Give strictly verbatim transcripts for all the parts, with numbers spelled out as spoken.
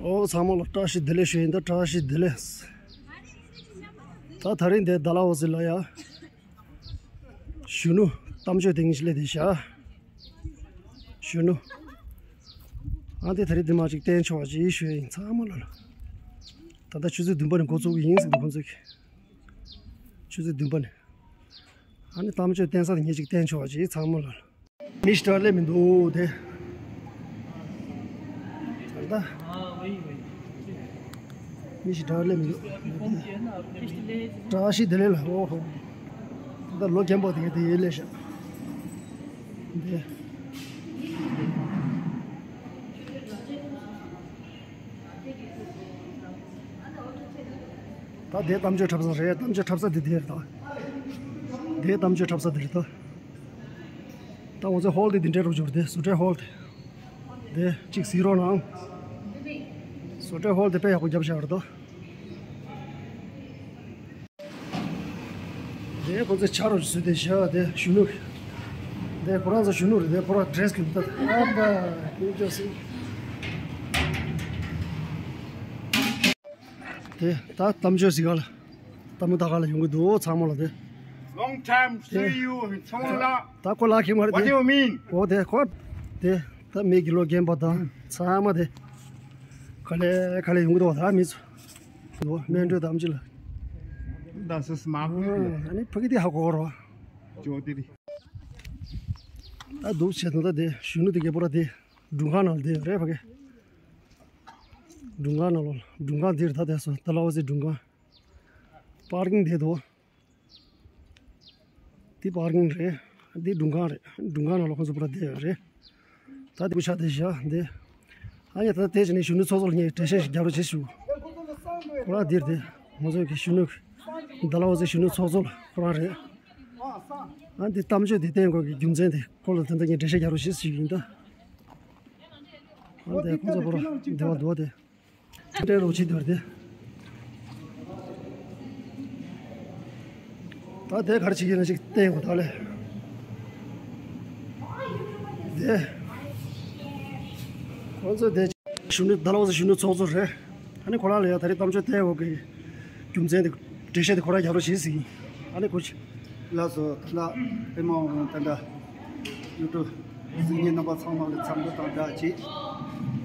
ཨོ་ཚང་མ་ལ་བཀྲ་ཤིས་བདེ་ལེགས་ཞུ་ཡིན། ད་བཀྲ་ཤིས་བདེ་ལེགས། ད་དེ་རིང་འདི་ཌལ་ཧོ་སི་ལ་ཡ། གཞོན་ནུ་གཏམ་བརྗོད་སྟེང་སླེབས་བསྡད་ཤག་གཞོན་ནུ། ཨ་འདི་དེ་རིང་འདི་མ་ཅིག་བསྟན་ཆོག་པ་ཅིག་ཞུ་ཡིན་ཚང་མ་ལ་ལ། ད་ལྟ་ཆུ་ཚོད་བདུན་པ་ནས་འགོ་བཙུགས་ཀྱི་ཡིན་ཟེར་འདུག་ཁོང་ཚོས། ཆུ་ཚོད་བདུན་པ་ནས། ཨ་ནི་གཏམ་བརྗོད་བསྟན་ས་དེ་ངས་ཅིག་བསྟན་ཆོག་པ་ཅིག་ཚང་མ་ལ་ལ། མི་ཞིག་ད་སླེབས་མི་འདུག་དེ། ད་ལྟ་མི་ཞིག་ད་སླེབས་མི་འདུག་བཀྲ་ཤིས་བདེ་ལེགས་ལ། ཨོ་ཧོ། ད་ལོ་རྒན་པ་དེ་ག་དེ་ཡིན་སླེབས་ཤག་དེ། ད་དེ་གཏམ་བརྗོད་འཁྲབ་ས་རེད། གཏམ་བརྗོད་འཁྲབ་ས་དེ་དེ་རེད་ད། དེ་གཏམ་བརྗོད་འཁྲབ་ས་དེ་རེད་ད། ད་ང་ཚོའི་ཧོལ་དེ་འདི་འདྲའི་རུ་འབྱོར་དེ་བཟོ་གྲྭའི་ཧོལ་དེ། དེ་གཅིག་གཟིགས་རོགས་གནང་། བཟོ་གྲྭའི་ཧོལ་དེ་དཔེ་ཡག་པོ་བརྒྱབ་བཞག་རེད་ད། དེ་ཁོ་ཚོས་ཆ་རོགས་བཟོས་དེ་བཞག་དེ་གཞོན་ནུ། དེ་ཁོ་རང་ཚོ་གཞོན་ནུ་རེད། དེ་ཁོ་རང་ཌི་རེ་སི་གི་འདུག་ད་ཨ་པ་ཀུན་ཅོ་སི། དེ་ད་གཏམ་བརྗོད་ཟིག་ག་ལ། ལྟད་མོ་ལྟ་ག་ལ་ཡོང་གི་འདུག་ཚང་མ་ལ་དེ། Long time see you in Chongla. ད་ཁོ་ལ་ཁྱེད་མ་རེད། What do you mean? འོ་དེ་ཁོ། དེ་ད་མི་གི་ལོ་རྒན་པ་དང་ཚང་མ་དེ། ག་ལེ་ག་ལེ་ཡོང་གི་འདུག་ད་མི་ཚོ། འདུག་མེ་འགྲོ་དམ་ཅི་ལ། Das ist Marco. ཨ་ནི་ཕ་གི་དེ་ཧ་གོ་རོ། Jodiri. ད་འདུག་བྱས་ད་ད་དེ་གཞོན་ནུ་དེ་ག་པོ་ར་དེ་སྒྲུང་ཁང་ནང་ལ་དེ་རེད་ཕ་གི། སྒྲུང་ཁང་ནང་ལ་སྒྲུང་ཁང་འདིར་ད་དེ་སོ་ད་ལ་བ་སི་སྒྲུང་ཁང་། པར་ཀིང་དེ་འདུག་དེ་པར་ཀིང་རེད། འདི་སྒྲུང་ཁང་རེད། སྒྲུང་ཁང་ནང་ལ་ཁོང་ཚོ་པུ་ར་བསྡད་ཡོད་རེད། ད་དེ་བུ་ཆ་དེ་བཞག་འདི། ཨ་ཡ་ད་དེ་བྱས་ནས་གཞོན་ནུ་ཚོགས་གཙོ་ལ་ངས་འགྲེལ་བཤད་ཞིག་རྒྱབ་རོགས་བྱེད་ཞུ། ཁོ་རང་འདིར་དེ་ང་ཚོ་གི་གཞོན་ནུ། ཌལ་ཧོ་སི་གཞོན་ནུ་ཚོགས་གཙོ་ལ་ཁོ་རང་རེད། ཨ་འདི་གཏམ་བརྗོད་འདི་བསྟན་དགོས་ཀྱི་རྒྱུ་མཚན་དེ་ཁོ་ལ་ད་ལྟ་ངས་འགྲེལ་བཤད་རྒྱབ་རོགས་བྱེད་ཞུ་གི་ཡིན་ད། ཨ་འདི་ཁོང་ཚོ་པུ་ར་འདི་བ་འདུག་བ་དེ། སྤྲད་རོགས་བྱེད་འདོད་དེ། ད་དེ་ག་རེ་བྱེད་ཀྱི་ན་ཅིག་བསྟན་དགོས་ད་ལས། དེ། ཁོང་ཚོ་དེ་གཞོན་ནུ་ཌལ་ཧོ་སི་གཞོན་ནུ་ཚོགས་གཙོ་རེད། ཨ་ནི་ཁོ་རང་ལ་ཡང་ད་རེས་གཏམ་བརྗོད་བསྟན་དགོས་ཀྱི་རྒྱུ་མཚན་དེ་འགྲེལ་བཤད་དེ་ཁོ་རང་རྒྱབ་རོགས་བྱེད་ཟིན། ཨ་ནི་ཁོ་ལགས་སོ། ད་ལྟ་པད་མ་དབང་ད་ལྟ་ཡུལ་གྲུ་གཟིགས་མཁན་རྣམ་པ་ཚང་མ་ལ་འཚམས་འདྲི་དང་སྦྲགས་བྱས།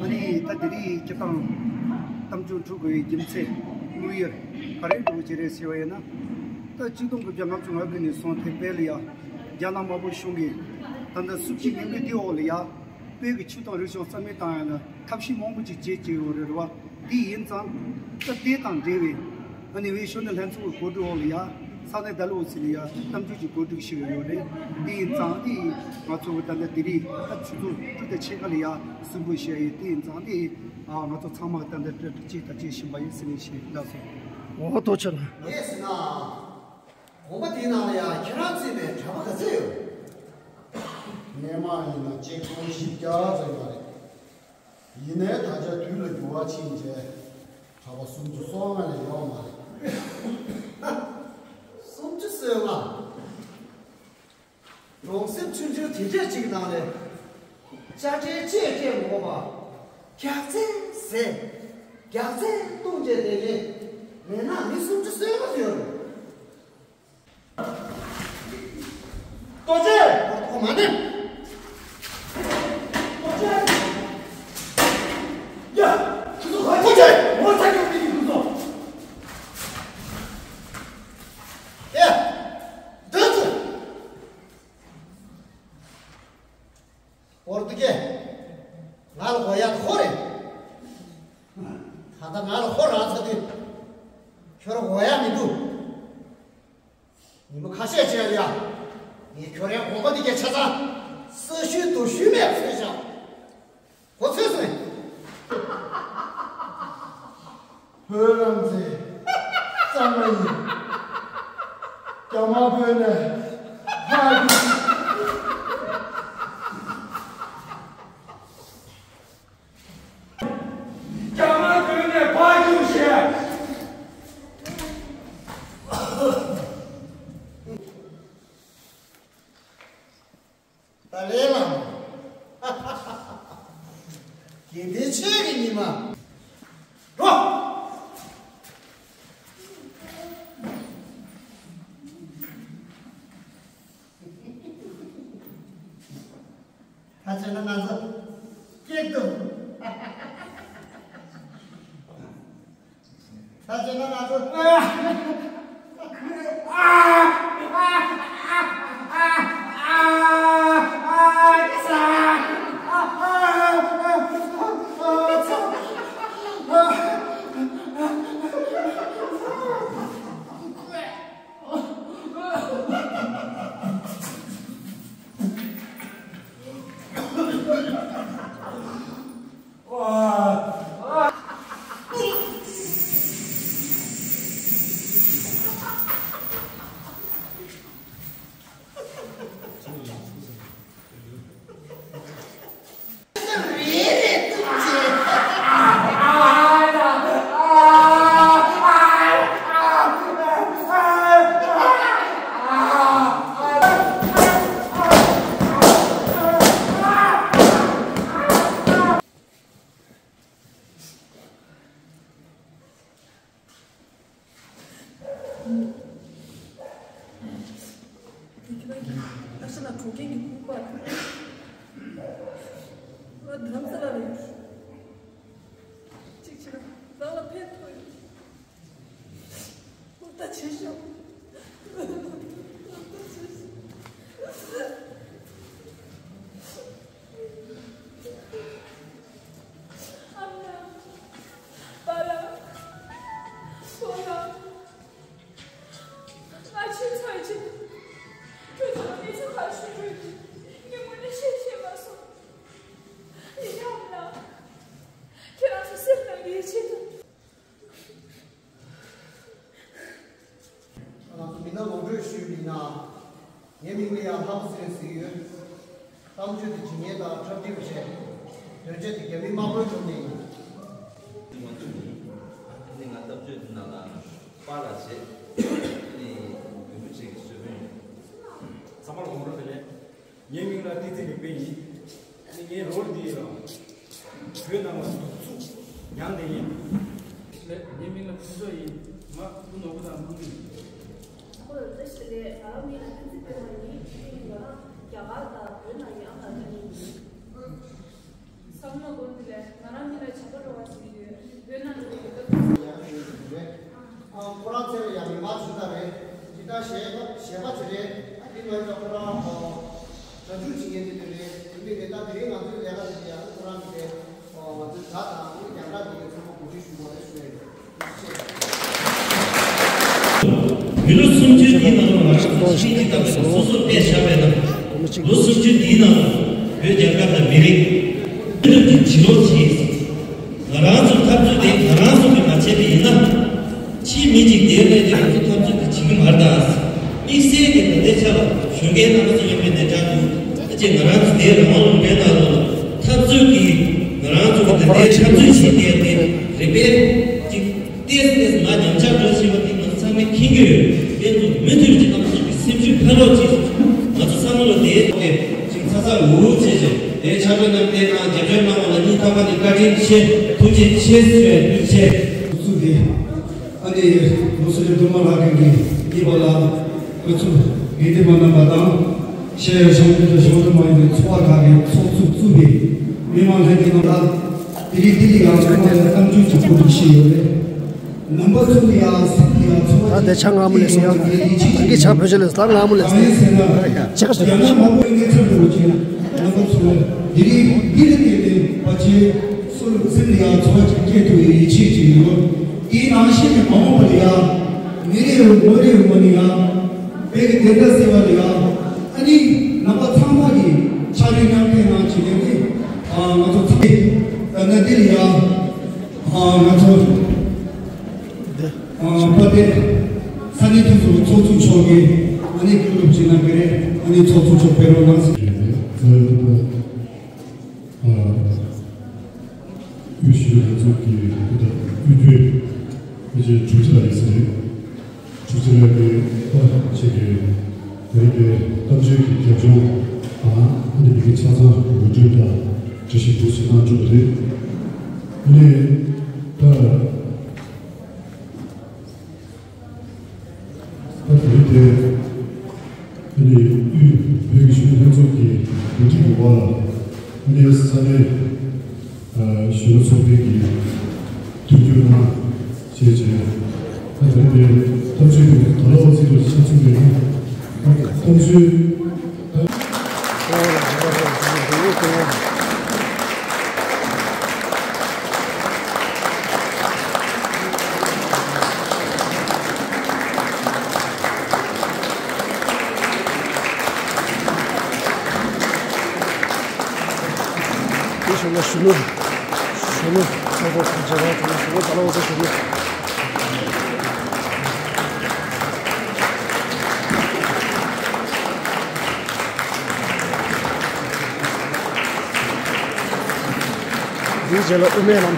ཨ་ནི་ད་དེ་རིང་སྤྱིར་བཏང་གཏམ་བརྗོད་འཁྲབ་དགོས་པའི་རྒྱུ་མཚན་དངོས་ཡོད་ག་རེ་འགྲོ་གི་རེད་ཟེར་བ་ཡིན་ན། ད་གཅིག་སྟོང་དགུ་བརྒྱ་ལྔ་བཅུ་ང་དགུ་ནས་བཟུང་སྟེ་བོད་ལ་ཡ་རྒྱ་ནག་དམར་པོ་གཞུང་གིས་ད་ལྟ་སུམ་ཅུ་ཉིན་མོའི་དུས་འོག་ལ་ཡ་བོད་ཀྱི་ཆོས་དང་རིག་གཞུང་རྩ་མེད་བཏང་ཡ་ལ་ཐབས་ཤེས་མང་པོ་ཅིག་བྱེད་ཀྱི་ཡོད་རེད་བ། དེ་ཡིན་ཙང་ད་དེ་དང་འབྲེལ་བའི་ཨ་ནི་བའི་གཞོན་ནུ་ལྷན་ཚོགས་ཀྱི་གོ་སྒྲིག་འོག་ལ་ཡ་ས་གནས་ཌལ་ཧོ་སི་ལ་ཡ་གཏམ་བརྗོད་ཀྱི་གོ་སྒྲིག་ཞུས་ཡོད་རེད། དེ་ཡིན་ཙང་ཨ་ནི་ང་ཚོ་གི་ད་ལྟ་དེ་རིང་ད་ཆུ་ཚོད་དྲུག་དང་ཕྱེད་ཀ་ལ་ཡ་གསུང་འབུལ་ཞུ་ཡ་ཡིན། དེ་ཡིན་ཙང་ཨ་ནི་ང་ཚོ་ཚང་མ་གི་ད་ལྟ་གཅིག་དང་གཅིག་ཞུམ་པ་ཡིན་ཟེར་ནས་ཞུས། ལགས་སོ། འོ་ཐུགས་རྗེ་ཆེ། ངས་ཟེར་ན། དགོན་པ་དེའི་ནང་ལ་ཡང་ཁྱེད་རང་བརྩིས་པའི་གྲྭ་པ་ག་ཚད་ཡོད། སྔས་མ་ཡིན་ན་ཆིག་སྟོང་བཞི་བརྒྱ་ཙམ་ཡོད་རེད། ཡིན་ནའི་ད་ཆ་དུས་ལ་འགྱུར་བ་ཕྱིན་རྗེས་གྲྭ་པ་སུམ་ཅུ་སོ་ལྔ་ལས་ཡོད་མ་རེད། སུམ་ཅུ་སོ་ལྔ། གྲོང་གསེབ་ཆུང་ཆུང་དེ་འདྲས་ཅིག་ནང་ནས་དཔྱ་ཁྲལ་ཅེས་སྤྲད་མི་དགོས་པ། རྒྱག་རྩལ་ཟས། རྒྱག་རྩལ་བཏུང་བྱས་བསྡད་མཁན་མེད་ན་མི་སུམ་ཅུ་སོ་ལྔ་ཡོད་རེད། ལྟོ་ཆས། ཁོ་མ་ནི། ལྟོ་ཆས། ཡ། ཁོ་ཚོ་ཁོ་ཚོ་ངོ་ཚ་རྒྱུ་མི་ཡིན་ཁོ་ཚོ། ཡ། འདི་ཚོ། ཨོར་དུ་ཀེ། ང་ལ་གོ་ཡ་ཁོ་རེད། ད་ལྟ་ང་ལ་ཁོ་རག་ཚར་དུས། ཁྱོད་ར་གོ་ཡ་མི་འདུག་ཉི་མ་ཁ་ཤས་བྱས་ལ་ཡ། ངས་ཁྱོད་རའི་དགོངས་པ་འདི་གའི་ཆ་ཚང་། ས་ཤུལ་རྡོ་ཤུལ་མེད་པ་བཟོས་བཞག་གོ་ཚོད་སོང་། བོད་རང་བཙན་གཙང་མ་ཡིན། རྒྱ་དམར་བོད་ནས་ཕར་རྒྱུགས། རྒྱ་དམར་བོད་ནས་ཕར་རྒྱུགས་ཞེས། ཏཱ་ལའི་བླ་མ། དགེ་ལྡན་ཆོས་ཀྱི་ཉི་མ། ཁྱེད་རང་གིས་ཨ་ཤ་ལ་གྲོགས་རྒན་གྱི་ཁུག་པ་ང་དམ་ས་ལ་རེད། གཅིག་བྱས་ན་རང་ལ་ཕན་ཐོགས་ཡོད། ཐུགས་ད་བྱེད་ཤོག་ཨ་མ་ལགས། པཱ་ལགས། ཕོ་ལགས། ང་ཁྱོད་ཚོའི་ཆེད་དུ་ཁྱོད་ཚོ་གནས་ཚུལ་ཁག་ཞུ་རྒྱུ་ཡིན། ངས་དངོས་གནས་བཤད་ཤེས་མ་སོང་། ཡིན་ནའང་ལགས། ཁྱེད་རང་ཚོ་སེམས་ནང་གི་ཡིད་ཆེས་དང་། ང་ཚོ་མི་སྣ་ངོ་སྤྲོད་ཞུས་པ་ཡིན་ན། ངའི་མིང་ལ་ཡང་ལྷ་མོ་ཟེར་ཟེར་གྱི་ཡོད། གཏམ་བརྗོད་དེ་ཇི་སྙེད་དང་འཁྲབ་ཁྲིད་པ་བྱས། དོན་བྱེད་དེ་རྒྱ་མི་དམར་པོའི་དྲུང་ནས་ཡིན། ང་ཚོ་ནི་ཨ་ནི་ང་གཏམ་བརྗོད་དེ་ནང་ལ་པཱ་ལགས་བྱས། ཨ་ནི་རྒྱུན་པུ་བྱེད་ཀྱི་བཟོད་མོད། ཚང་མ་ལ་དགོངས་དག་རེད་ལེ། ངའི་མིང་ལ་བསྟན་འཛིན་ལེགས་དཔལ་ཡིན། ངའི་རོལ་འདི་ཡིན་རང་། བོད་ནང་ལ་གདུག་རྩུབ་མྱངས་བསྡད་ཡིན། ལགས། ངའི་མིང་ལ་ཕུན་ཚོགས་ཡིན། ང་སྐུ་ནོར་བུ་དང་དམངས་མི་ཡིན། ཁོ་ལ་བཀྲ་ཤིས་བདེ་ལེགས། ང་རང་མིང་ལ་བསྟན་འཛིན་སྤེན་པ་ཡིན། ང་རང་རྒྱ་གར་དང་བོད་ནང་གི་ཨ་མ་དང་གཉིས་ཡིན། བསམ་བློ་དགོངས་ཏེ་ལས། ང་རང་མིང་ལ་བྱམས་པ་རོལ་བ་ཟེར་གྱི་ཡོད། བོད་ནང་ལ་ཡོད་སྐབས། ཡག་ཡོད་ཟེར་གྱི་རེད། ཨ། ཁོ་རང་ཚེ་རིང་ཡང་མི་མང་ཆུང་ད་རེད། འདི་ལྟར་གཞས་པ་གཞས་པ་ཅིག་རེད། ཨ། འདི་ལོ་ཡིན་ཙང་ཁོ་རང་ཨོ་གྲ་སྒྲིག་བྱེད་མཁན་དེ་དེ་རེད། དེ་མིན་རེད། ད་དེ་རིང་ང་ཚོའི་ལས་ཀ་དེ་དེ་ཡང་ཁོ་རང་གི་དེ་ཨོ་ང་ཚོའི་གྲྭ་དང་ཨོ་རྒྱང་གྲགས་དེ་གའི་ཚང་མ་གོ་སྒྲིག་ཞུ་དགོས་རེད་ཞུ་ཡ་ཡིན། མི་ལོ་སུམ་ཅུ་འདིའི་ནང་ལ་ང་ཚོ་ཤེས་ཀྱི་དང་སོ་སོར་དཔེ་བཞག་པས་ན། ལོ་སུམ་ཅུ་འདིའི་ནང་ལ་བོད་རྒྱལ་ཁབ་དང་མི་རིགས་མི་རིགས་ཀྱི་བྱིན་རླབས་ཆེ། ང་རང་ཚོའི་འཐབ་རྩོད་དེ་ང་རང་ཚོ་གིས་མ་བྱས་པ་ཡིན་ན། ཕྱིའི་མི་གཅིག་དེའི་སླད་དུ་ང་ཚོ་འཐབ་རྩོད་དེ་བྱེད་ཀྱི་མ་རེད་ད། དམིགས་བསལ་གྱིས་ད་ལྟའི་ཆ་ལ་གཞོན་སྐྱེས་རྣམ་པ་ཚོ་ཡོད་པའི་གནས་སྟངས་དེ་ཨ་ཅེ་ང་རང་ཚོ་དེའི་རང་དབང་ལུང་པའི་ནང་ལ་འཐབ་རྩོད་ཀྱིས་ང་རང་ཚོ་གི་ད་ལྟའི་འཐབ་རྩོད་བྱེད་མཁན་དེ་རེ་བས་ཅིག་ཏེས་ཏེས་མ་ཉམས་ཆག་འགྲོ་བཞིན་པ་དེ་ང་ཚོ་ཚང་མས་མཁྱེན་གྱི་ཡོད། དེ་ཚོ་མུ་མཐུད་ཀྱིས་ང་ཚོ་གི་སེམས་ཤུགས་འཕེལ་རོགས་གྱིས། ང་ཚོ་ཚང་མ་ལ་དེའི་ཐོག་ནས་ཅིག་ཚ་ཚ་འུར་འུར་བྱས་བྱས་དེའི་ཕྱག་རོགས་རྣམས་དེ་ནང་རྒྱབ་སྐྱོར་གནང་བ་ལ་སྙིང་ཐག་པ་ནས་བཀའ་དྲིན་ཆེ། ཐུགས་རྗེ་ཆེ་ཞུ་ཡ་ཐུགས་རྗེ་ཆེ། སུ་དེ་ཨ་ནི་ལོ་སུ་ལེ་སྒྲོལ་མ་ལགས་ཀྱིས་ཉེ་བ་ལ་ང་ཚོ་དགེ་ལྡན་པ་རྣམ་པ་དང་ཤེས་ཡོན་སྦྱོང་སྤྱོད་སྦྱོང་སྤྱོད་མ་ཡིན་པའི་ཚོགས་པ་ཁག་གི་ཚོགས་གཙོ་བཙུགས་པའི་མི་མང་ལྷན་རྒྱས་རྣམས་ལ་དེ་རིང་འདི་ལ་ཡང་ཚང་མ་ལ་གཏམ་རྒྱུད་ཀྱི་གོ་སྒྲིག་བྱས་ཡོད་རེད། ནང་པ་ཚོ་ལ་ཡང་སེམས་ལ་ཡང་ཚོར་བ་ད་དེ་ཆ་སྔ་མོ་ལས་ཟེར་ཡང་། ད་གིན་ཆ་བོད་ཆ་ལས་ཟེར། ད་སྔ་མོ་ལས་ཟེར། ཆ་ཁ་ཟེར། ཡང་ན་མ་བོད་གནས་ཚུལ་འདྲ་བོ་ཅིག་ནང་པ་ཚོ་དེ་རིང་འདི་ལ་བརྟེན་ནས་ཕལ་ཆེར་སོ་སོ་སེམས་ལ་ཡང་ཚོར་བ་ཅིག་སྐྱེས་ཐུབ་པའི་ཡིད་ཆེས་ཅིག་ཡོད། དེའི་ནང་བཞིན་གྱི་མ་འོངས་པ་ལ་ཡང་མི་རེ་རེ་ངོ་རེ་ངོ་ནས་ཡང་བོད་ཀྱི་བདེན་མཐའ་གསལ་བ་ལ་ཡང་ཨ་ནི་ནང་པ་ཚང་མ་གི་ཕྱག་ལས་མཉམ་འཁྱེར་གནང་བྱས་ནས་ནི་ང་ཚོ་ཚང་མས་ད་ནི་འདི་ལ་ཡང་ང་ཚོ་དཔལ་ལྡན་ས་གནས་དེ་ཚོའི་ཚོགས་གཙོ་མཆོག་གིས་ཨ་ནི་བཀའ་སློབ་ཅིག་གནང་གི་རེད། ཨ་ནི་ཚོགས་གཙོ་མཆོག་ཕེབས་རོགས་གནང་ཟེར། དབུས་ཞི་བདེ་ལྷན་ཚོགས་ཀྱི་སྐུ་ཚབ་དབུས་རྒྱུན་ཕལ་ཆེར་དྲུག་ཅུ་ལ་ཡིན་ས་རེད། དྲུག་ཅུ་ལ་ཡིན་པ་ཆེད་ཀྱི་དེ་རིང་གི་གཏམ་བརྗོད་ཀྱི་རྒྱབ་ལྗོངས་དང་ཨ་ནི་འདི་གའི་ཆ་ཚང་ངོ་སྤྲོད་དང་འགྲེལ་བཤད་འདུག་སེ་གནང་བཅུག་པ་རེད། ཨ་ནི་ད། ད་དེ་རིང་དེ་ཨ་ནི་དབུས་བོད་ཀྱི་གཞོན་ནུ་ལྷན་ཚོགས་ཀྱི་གོ་སྒྲིག་གི་འོག་ལ་ཨ་ནི་ས་གནས་གཞོན་ནུ་ཚོགས་པའི་གི་མཐུན་འགྱུར་ནང་། ཞེས་བྱས། ད་དེ་རིང་འདིར་ཐབས་ཇུས་ཀྱི་དོ་སྣང་བརྩི་བར་ཆ་ཚུགས་ཡོད་ན། ཐབས་ཇུས། དེ་བཞིན་གཞོན་ནུ། གཞོན་ནུ་ཚོགས་པ་གི་རྗེས་འབྲང་དང་གཞོན་ནུ་ད་ལོ་འོས་གཞོན་ནུ། འདིའི་རྗེས་ལ་དབུ་མའི་ལམ།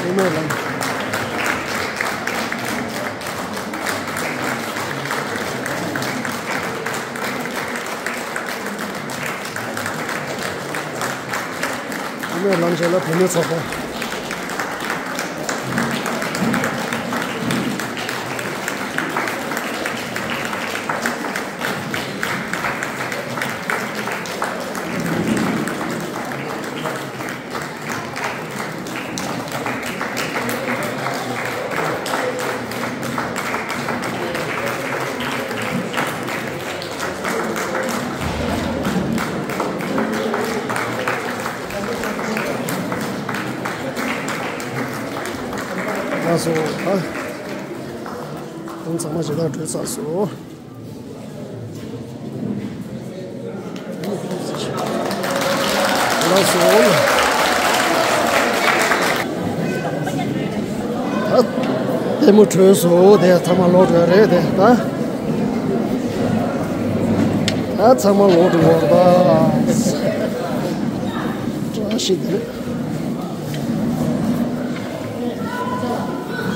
དབུ་མའི་ལམ། དབུ་མའི་ལམ་རྗེས་ལ་བོད་མིའི་ཚོགས་པ། ལགས་སོ། ཨ། ཁོང་ཚང་མ་ཇི་ལྟར་གྲོལ་ཚར་སོང་། ལགས་སོ། ད་ལྟད་མོ་གྲོལ་སོང་། དེ་ཚང་མ་ལོག་འགྲོ་རེད་དེ་ད། ད་ཚང་མ་ལོག་འགྲོ་བར་ད། བཀྲ་ཤིས་བདེ་ལེགས།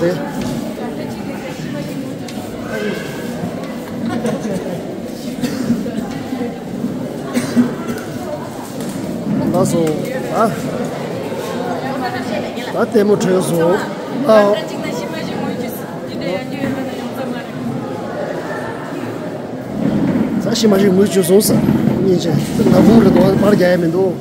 དེ། ལགས་སོ། ཨ། ད་ལྟད་མོ་གྲོལ་སོང་། ཨ། ད་ཤི་མ་ཤི་མུ་བཅུ་སོང་ས། སྙིང་རྗེ། ད་ལ་བུང་རེ་དོ་པར་རྒྱག་ཡ་མི་འདུག